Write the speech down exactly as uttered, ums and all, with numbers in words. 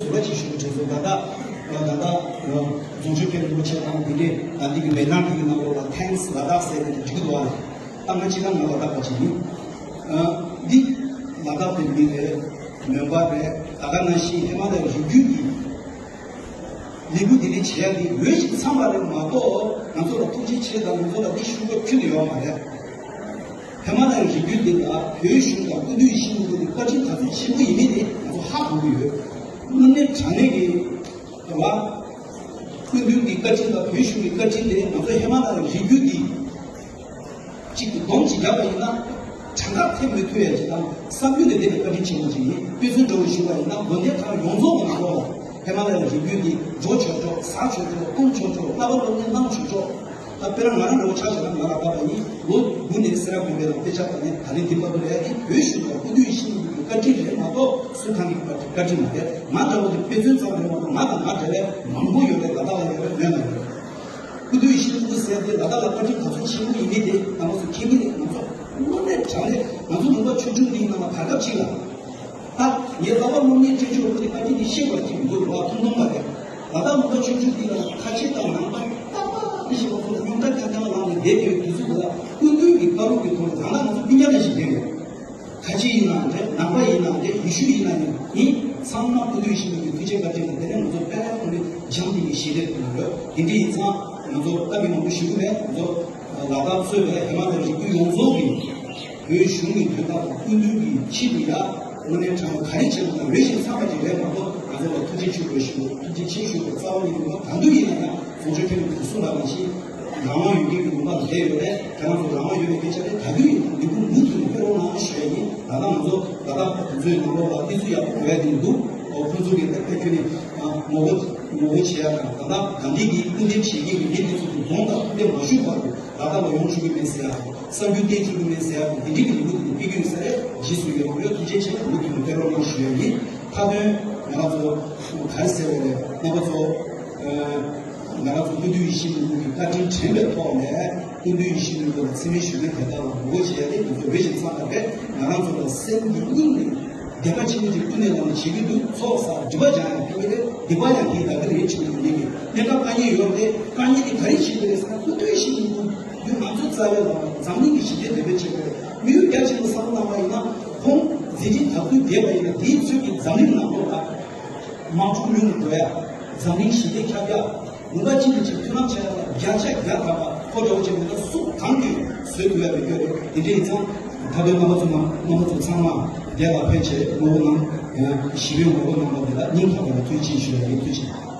ཟུར་པ་ཅིག་ཞུ་རྒྱུ་བྱས་སོང་། ད་ལྟ་ད་ལྟ་རྫོང་ཆོས་འཕེལ་རིན་པོ་ཆེ་དང་དེ་འདྲས་ད་འདི་གི་མེ་ནང་དེ་གི་ནང་ལོགས་ལ་Thanks Ladakh ཟེར་ནས་འབྲི་གི་འདུག་ཨ། ད་ང་ཅི་ལ་ང་ལ་ད་པ་ཅིག་ཡིན། འདི་ལ་དྭགས་པའི་མི་རེད། མོན་པ་རེད། ད་ག་ནང་བཞིན་ཧི་མ་ལ་ཡའི་རི་རྒྱུད་ཀྱི་ལས་འགུལ་འདི་འདྲ་བྱེད་ཡ་འདི་འོས་ཤིང་འཚམས་པ་རེད་མ་གཏོགས། ང་ཚོ་ལ་ཐུགས་རྗེ་ཆེ་དང་ང་ཚོ་ལ་འདི་ཞུ་དགོས་ཁྱོན་ནས་ཡོད་མ་རེད། ཧི་མ་ལ་ཡའི་རི་རྒྱུད་འདི་ལ་བོད་གཞུང་དང་སྐུ་མདུན་ཡིད་བཞིན་ནོར་བུ་གི་བཀའ་དྲིན་ག་ཚོད་ཆེན་པོ་ཡིན་མིན་དེ་ང་ཚོ་ཧ་གོ་གི་ཡོད། དངོས་གནས་དྲང་གནས་ཀྱི་རེད་བ། སྐུ་མདུན་གྱི་བཀའ་དྲིན་དང་བོད་གཞུང་གི་བཀའ་དྲིན་ལས་ང་ཚོ་ཧི་མ་ལ་ཡའི་རི་རྒྱུད་འདི་གཅིག་གིས་སྡོམ་གཅིག་བརྒྱབ་པ་ཡིན་ན། གྲངས་ཀ་ཐེབས་མི་ཐུབ་ཡ་ཅིག་དང་བསམ་རྒྱུ་ལས་འདས་པའི་བཀའ་དྲིན་ཆེན་པོ་ཅིག་ཡིན། དཔེ་མཚོན་འདྲ་བོ་ཞུ་བ་ཡིན་ན། དགོན་སྡེ་ཁག་ཡོངས་རྫོགས་ཀྱི་ནང་ལོགས་ལ་ཧི་མ་ལ་ཡའི་རི་རྒྱུད་འདི་འགྲོ་ཆོག་ཆོག་ཟ་ཆོག་ཆོག་སྐུམ་ཆོག་ཆོག་རྣམ་པ་སློབ་གཉེར་གནང་ཆོག་ཆོག་ད་དཔེར་ན་ང་རང་འདྲ་བོ་ཆ་བཞག་ན་ང་ལ་བབས་པ་ཡིན། ལོ་དགུ་ནས་སེ་ར་དགོན་པའི་ནང་དཔེ་ཆ་ལྟ་ནས་ད་རེས་འདི་བར་དུ་ལས་ཡ་དེ་བོད་གཞུང་དང་སྐུ་མདུན་ཡིད་བཞིན་ནོར་བུའི་བཀའ་དྲིན་རེད་མ་གཏོགས་སུ་གང་གི་བཀའ་དྲིན་མ་རེད། ང་འདྲ་བོ་དེ་དཔེ་མཚོན་ཙམ་རེད་མ་གཏོགས། ང་དང་ང་འདྲ་བའི་མང་པོ་ཡོད་རེད། ལ་དྭགས་ལ་ཡོད་རེད། མོན་ལ་ཡོད་རེད། སྐུ་མདུན་ཡིད་བཞིན་ནོར་བུ་ཟེར་དེ་ལ་དྭགས་ལ་བཀའ་དྲིན་ག་ཚོད་ཆེན་པོ་ཡིན་མིན་དེ་རྣམ་པ་ཚོ་མཁྱེན་གྱི་རེད། ང་ཚོ་དངོས་གནས་དྲང་གནས་ང་ཚོ་ལུང་པ་ཆུང་ཆུང་འདིའི་ནང་ལ་བར་སྐབས་ཅིག་ལ། ད་ངས་ལྟ་བ་སློབ་གཉེར་སྤྲད་ཆོག་པོ་དེ་བཀའ་དྲིན་དེ་ཤེས་པ་ཅིག་མི་འདུག་རེད་བ། ཐུང་ཐུང་པ་རེད། ལ་དྭགས་ལུང་པ་ཆུང་ཆུང་འདི་ལ་ཁ་ཆེ་དང་ནང་པ་ཏག་ཏག་ཏག་ཞིག་ང་ཚོ་ལ་སྙོམས་ཆ་རྐྱང་རྐྱང་ལངས་ནས་བསྡད་ཡོད་དུས་ཚོད་འདི་ལ། སྐུ་མདུན་གྱི་བཀའ་སློབ་ཀྱི་ཐོག་ལ་ད་ལྟ་ང་ཚོ་སྤུན་ཀྱག་ནང་བཞིན་བསྡད་ཡོད། ཁ་ཆེ་ཡིན་ནའང་འདྲ། ནང་པ་ཡིན་ནའང་འདྲ། ཡེ་ཤུ་ཡིན་ནའང་ཡིན། ཚང་མ་སྐུ་མདུན་ཡིད་བཞིན་ནོར་བུའི་ཐུགས་རྗེ་བཀའ་དྲིན་ལ་དེ་ནས་ང་ཚོ་དཔེ་ཁོང་ནས་འཇམ་ཐིང་གི་ཞི་བདེ་ཐོབ་ཡོད། དེ་འདྲ་ཡིན་ཙང་ང་ཚོ་ལྟ་གི་མང་པོ་ཞུ་གི་མེད། ང་ཚོ་ལ་དྭགས་གཙོས་པའི་ཧི་མ་ལ་ཡའི་རི་རྒྱུད་ཡོངས་རྫོགས་ཀྱི་བོད་གཞུང་གི་དོན་དག་དང་སྐུ་མདུན་གྱི་ཆེད་དུ་ཡ་དངོས་གནས་དྲང་པོ་ག་རེ་བྱས་པ་དང་འོས་ཤིང་འཚམས་པ་ཅིག་རེད་མ་གཏོགས། ང་ཚོ་ལ་ཐུགས་རྗེ་ཆེ་དགོས་ཞུ། ཐུགས་རྗེ་ཆེ་ཞུ་དགོས། རྩ་བ་ཉིད་ནས་ང་གང་དུས་ཡིན་ན་ཡང་རྫོང་ཆོས་འཕེལ་གྱི་གསུང་རབ་ནང་བཞིན་རང་དབང་ཡོད་མཁན་གྱི་ལུང་པ་ལ་བསྡད་ཡོད་རེད། ཁྱེད་རང་ཚོ་རང་དབང་ཡོད་པའི་སྐད་ཆ་རེད། ག་དུས་ཡིན་ན་ལས་འགུལ་མུ་མཐུད་ནས་སྤེལ་རོགས་གནང་ཞུ་ཡ་ཡིན། ད་ལྟ་ང་ཚོ་ལ་དྭགས་པ་དེ་ཚོའི་ནང་ལོགས་ལ་གནས་ཚུལ་ཡག་པོ་གོ་ཡ་དེ་འདུག་ཨོ། ཁོང་ཚོ་གིས་ད་ལྟ་ཁྱོན་ནས་ངོ་རྒོལ་ངོ་རྒོལ་བྱེད་ཡ་དང་། ད་ལྟ་དགའ་ལྡན་གྱིས་སྐུ་འདེབས་བྱེད་ཀྱི་ཡོད་མཁན་དེ་ཚོ་གི་རྫོང་དང་སྐུ་འདེབས་མ་ཞུས་བར་དུ་ལ་དྭགས་ལ་ཡོང་ཆོག་གི་མེད་ཟེར་ཡ་དང་། གསར་འགྱུར་བསྟན་ཆོག་གི་མེད་ཟེར་ཡ་དང་། དེ་འདྲའི་གི་ལས་འགུལ་དེ་འདྲ་སྤེལ་གྱི་ཡོད་ས་རེད། རྗེས་སུ་ཡི་རང་ཡོད། ཐུགས་རྗེ་ཆེ། མུ་མཐུད་ནས་སྤེལ་རོགས་གནང་ཞུ་ཡ་ཡིན། མཐའ་དོན་ང་རང་ཚོ་ག་རེ་ཟེར་བ་རེད། རྣམ་པ་ཚོ་ང་རང་ཚོ་སྐུ་མདུན་ཡིད་བཞིན་ནོར་བུ་གི་བཀའ་དྲིན་དྲན་པའི་ཐོག་ནས། སྐུ་མདུན་ཡིད་བཞིན་ནོར་བུ་ལ་མཚན་སྨད་ཞུ་མཁན་དེ་དག་ལ་ངོ་རྒོལ་བྱེད་ཡ་དེ་ང་ཚོ་འོས་ཤིང་འཚམས་པ་རེད། ང་རང་ཚོ་ལ་སེམས་ཀྱི་དབྱིངས་ནས་དད་པ་ཆེན་པོ་ཅིག་ཀུན་ནས་བསླངས་ནས་བྱེད་ཀྱི་འདུག་ཚོགས་བསགས་སྒྲིབ་པ་སྦྱང་ཡ་ཕན་གྱི་རེད། སྡིག་པ་ཡང་དེའི་བདག་གི་རེད། ཆེན་པོ་ཡིན་གྱི་གནས་སྐབས་དཀའ་ངལ་ཡོད་རེད། དཀའ་ངལ་དེ་ག་རེ་བྱེད་ཀྱི་རེད་ཟེར་ན། སྐུ་མདུན་ཡིད་བཞིན་ནོར་བུ་ང་ཚོ་རྩ་བའི་ལ་འཛམ་གླིང་གི་ཞི་བདེ་འདོད་པའི་ཆེད་དུ་རེད། དམིགས་ཡུལ་རྒྱ་ཆེན་པོ་བསམ་བློ་བཏང་བ་ཡིན་ན། ཁོང་མཛད་འཕྲིན་དར་ཁུལ་བསྡད་པ་ཡིན་ན། དེའི་ཚོད་ཀྱིས་འཛམ་གླིང་ནང་ལོགས་ལ་དམག་འཁྲུག་མྱུར་དུ་འགྲོ་ཡ། འཛམ་གླིང་ཞི་བདེ་ཁྱབ་ཡ། ལུང་པ་གཅིག་ནས་གཅིག་མཐུན་ལམ་ཆགས་ཡ་ལ་བརྒྱ་ཆ་བརྒྱ་ཐམ་པ་ཁོ་འདྲ་བོ་ཅིག་མེད་ན་སུ་གང་གིས་བཟོད་ཐུབ་ཡ་མེད་རྒྱུ་རེད། དེ་འདྲ་ཡིན་ཙང་ད་དུང་རྣམ་པ་ཚོ་རྣམ་རྣམ་པ་ཚོ་ཚང་མ་བདེ་ལ་ཕན་ཆེད་ངོ་རྒོལ་གནང་། ཞི་བའི་ངོ་རྒོལ་གནང་བ་འདི་ལ་སྙིང་ཐག་པ་ནས་ཐུགས་རྗེ་ཆེ་ཞུ་ཡ་ཡིན། ཐུགས་རྗེ་ཆེ།